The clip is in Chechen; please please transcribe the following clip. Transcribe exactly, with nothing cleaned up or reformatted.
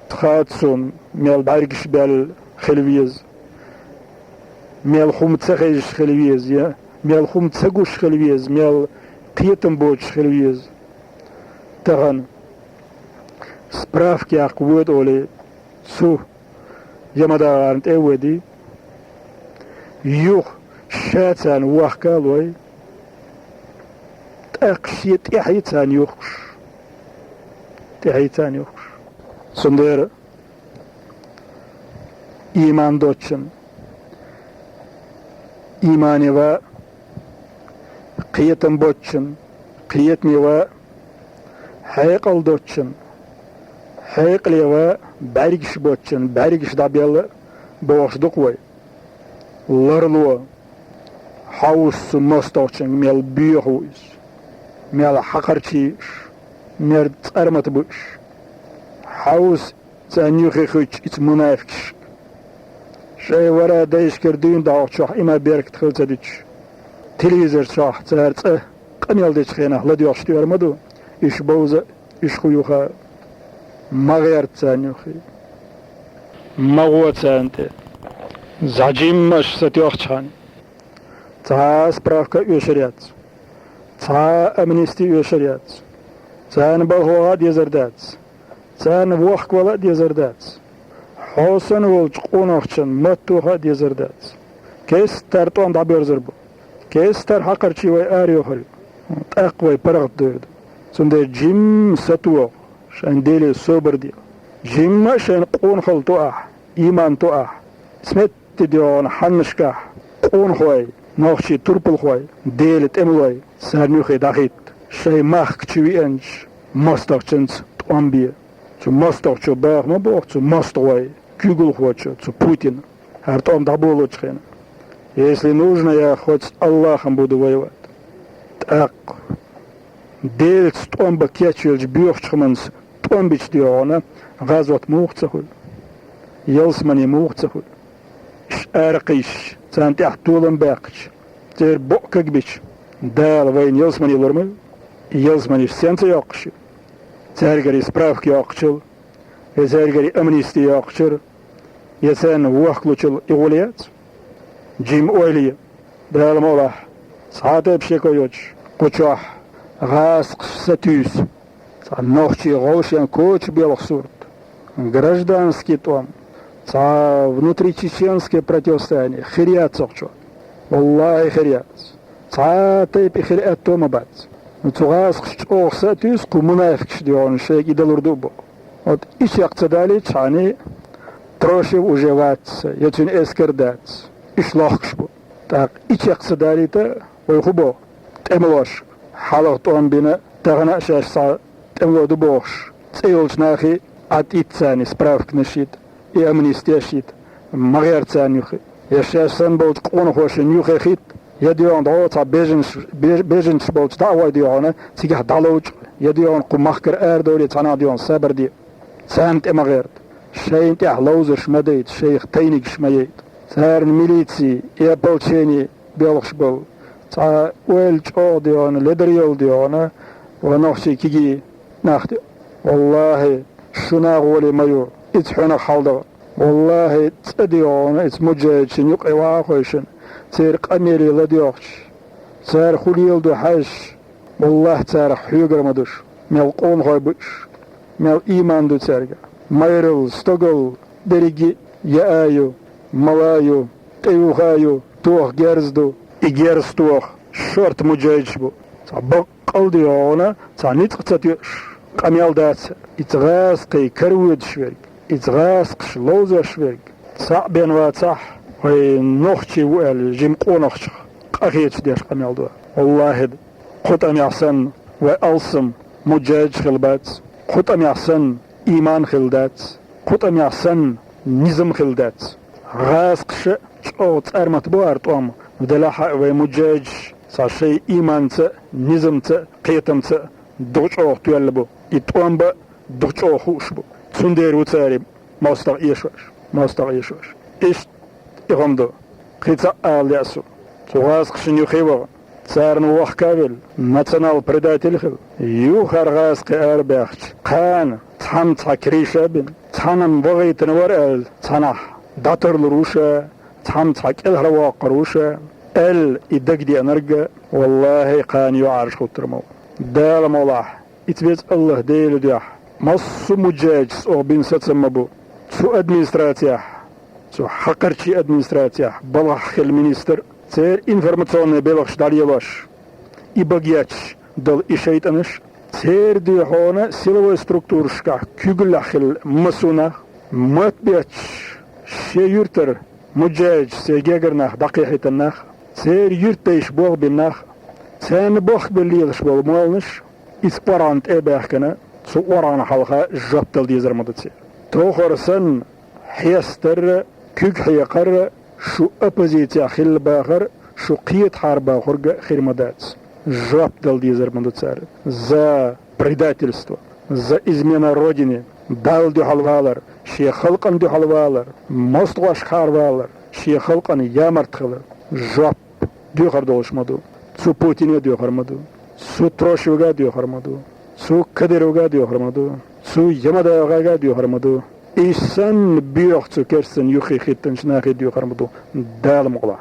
Хац суна, мел бӀаргаш баьлла хила веза, мел хӀума ца хезаш хила веза, е мел хӀума ца гуш хила веза, мел кхетам боцуш хила веза. Тахан справка яккха воьду олий, цу ямадагӀарна тӀе а воьдий, юха ша царна вохка а лой, тӀаккха шен тӀаьхье царна юхкуш. ТӀаьхье царна юхкуш. Цундела иман доцчун имане ван, кхетам боцчун кхетаме ван, хьекъал доцчун хьекъале ван, бӀаьргаш боцчун бӀаьргаш дӀабелла бохуш ду-кх вай. Ларло, хьовса цу мостагӀчуьнга, мел боьха ву иза, мел хьакхарчий ю уьш, мел цӀармата бу уьш. Хьовса царна юхе хӀуьттуш, иза мунафикъаш. Шайн вара дайшкара дуьйна дӀахьокхучохь иман-беркат хила ца дуьтуш, телевизор чохь цара цкъа къамел дечу хенахь ладоьгӀуш тоьар ма ду, уьш бовза а, уьш хӀун ю хаьа. Ма гӀерта царна юххе. Ма гӀо царна тӀе. Цхьа жимма аш сатоьхчахьана, цхьа а справка оьшур яц, цхьа а амнисти оьшур яц, царна балха ваха а дезар дац, царна вохкавала а дезар дац, хьо санна волчу къонахчун мотт тоха а дезар дац. Кестара тӀом дӀабоьрзур бу. Кестара хьакхарчий вай арайохур ю. ТӀаккха вай паргӀат дойр ду. Цундела жимма сатоха, шайн Деле собар де. Жимма а шайна къонахалла то ахь, иман то ахь. Сметта де хьуна хьаннашкахь къонахой, нохчий турпалхой, Делан тӀемалой, царна юххе дӀахӀитта. Шайн махка чу веанчу мостагӀчуьнца тӀом бе. Цу мостагӀчо баха ма боху цу мостагӀой, куьйгалхочо, цу Путина. ХӀара тӀом дӀаболочу хенахь, если нужно, я хоть с Аллахом буду воевать. ТӀаккха Делаца тӀом бан кечвелча боьхачу хӀуманца тӀом бича де хьуна, гӀазот муха ца хуьлу? Ялсамани муха ца хуьлу? Иш аракхийсаш, царна тӀехь толам баьккхича, церан бакъ кагбича, Дала вайна ялсамани лур ма ю? И ялсаманиш сенца йоккхуш ю? Цаьргара и справка йоккхучул, я цаьргара и амнисти йоккхучуьра, я царна вохкалучул и гӀо лаьа цу? Жимма ойла е. Дала мукъ лахь, цхьа а тайпа шеко йоцуш, кху чохь гӀазкхаша сатуьйсу цхьа нохчийн гӀовшен коча белха сурт, гражданский тӀом, цхьа внутричеченское противостояние хир яц цу чохь. Валлахьи, хир яц. Цхьа а тайпа и хир аьтто ма бац. Ну, цу гӀазкхаша чӀогӀа сатуьйсу кху мунафикъаш де хьуна, шайга и далур ду а боху. Вот и чекх ца далийтахьаний, Трошев уже вац, я цуьнан эскар дац. Уьш лохкуш бу. ТӀаккха и чекх ца далийта, вай хӀун боху? ТӀемалоша хьалха тӀом бина, тахана а шаьш цхьа тӀемало ду бохуш, цӀе йолчу нахе а тӀейтта царна и справканаш йита, и амнистеш йита, ма гӀерта царна юххе. Я шаьш санна болчу къонахошна юххе хӀитта, я де хьуна дӀо цхьа беженш-, беж-, беженцаш болчу дӀа а гӀой де хьуна, цигахь дӀаловчу, я де хьуна кху махкара арадовлий цхьана а де хьуна сабар де. Царна тӀе ма гӀерта. Шайна тӀехь ловзарш ма дайта, шайх тайнигаш ма яйта. Царна милици, и ополчение белхаш болу, цхьа ойла чӀогӀа де хьуна, ледар йолу де хьуна, ва нохчий кегий нах де. Валлахьи, шуна а гӀоле ма ю, иза хьуьнах хьалдагӀа. Валлахьи, цӀа де хьуна, иза муджаьждашна юкъе ваха а хойшина, церан къамеле ладоьгӀча, цара хӀун леладо хьаьжча, валлахьи, царах хьоьгара ма ду шу, мел къонахой бу уьш, мел ийман ду цаьрга. Майралла, стогалла, дерриге а яа ю, мала ю, тӀеюха а ю, тоха герз ду. И герз тоха шорта муджаьждаш бу. Цхьа баккъал де хьуна, цхьа ницкъ ца тоьуш къамел дац, иза гӀазкхий каравоьдуш верг, иза гӀазкхаш ловзош верг. Цхьаъ бен вацахь, вай нохчий ву аьлла, жима къонахчех къахеташ деш къамел до. Валлахьи, кху тӀамехь санна, вай алсам муджаьждаш хила бац, кху тӀамехь санна, ийман хила дац, кху тӀамехь санна, низам хила дац. ГӀазкхаша чӀогӀа цӀармат бу хӀара тӀом, делахь а вай муджаьждаш цхьа шайн ийманца а, низамца а, кхетамца а дукха чӀогӀа тоьлла бу. И тӀом бан дукха чӀогӀа хууш бу. Цундела ву цара и мостагӀа эшош, мостагӀа эшош. Иштта и хӀума ду. Кхин цхьаъ ала лаьа суна. Цу гӀазкхашна юххе а вахана, царна вохка а велла, национал-предатель а хилла, юха хӀара гӀазкхи арабаьхча, кхана цхьамма цхьа крыша а бина, цхьанна вахийтина вар аьлла, цхьаннахьа дӀатарлур ву ша, цхьамма цхьа кӀелхьарваккхар ву ша аьлла, и дагадеанарг, валлахӀи, кхана юкъ Ӏаржа хӀуттур ма ву. Дала мукъалахь, Ицбеза АллахӀ Дела дуьхьа, массо а муджахӀидашца оха бина сацам ма бу. Цу администрацехь, цу хьакхарчий администрацехь балхахь хилла министр, церан информационный белхаш дӀалелош, и баге етташ дола и шайтӀанаш, церан дуьхьа силовой структурашкахь куьйгаллехь хилла массо а нах, матт бетташ шен юьртара муджахӀидашца гергара нах дӀакхихьийтина нах, церан юьртдайша болх бина нах, царна болх бе лелаш бола молланаш, иза КъорӀан тӀе а баьхкина, цу КъорӀана хьалха жоп дала дезар ма ду церан. Тохара санна, хьестар а, куьг хьекхар а шу оппозицехь хилла бахар, шу кхетахьара бахург а хир ма дац. Жоп дала дезар ма ду цара за предательство, за измена Родине, Далла дуьхьал валар, шен халкъана дуьхьал валар, мостагӀошкахьара валар, шен халкъана ямарта хилар. Жоп доьхур долуш ма ду. Цу Путине а доьхур ма ду. Цу Трошевга а доьхур ма ду. Цу Кадыровга а доьхур ма ду. Цу Ямадаевга а доьхур ма ду. И санна боьха цу керстанна юххе хӀиттинчу нахе а доьхур ма ду. Дала мукъалахь.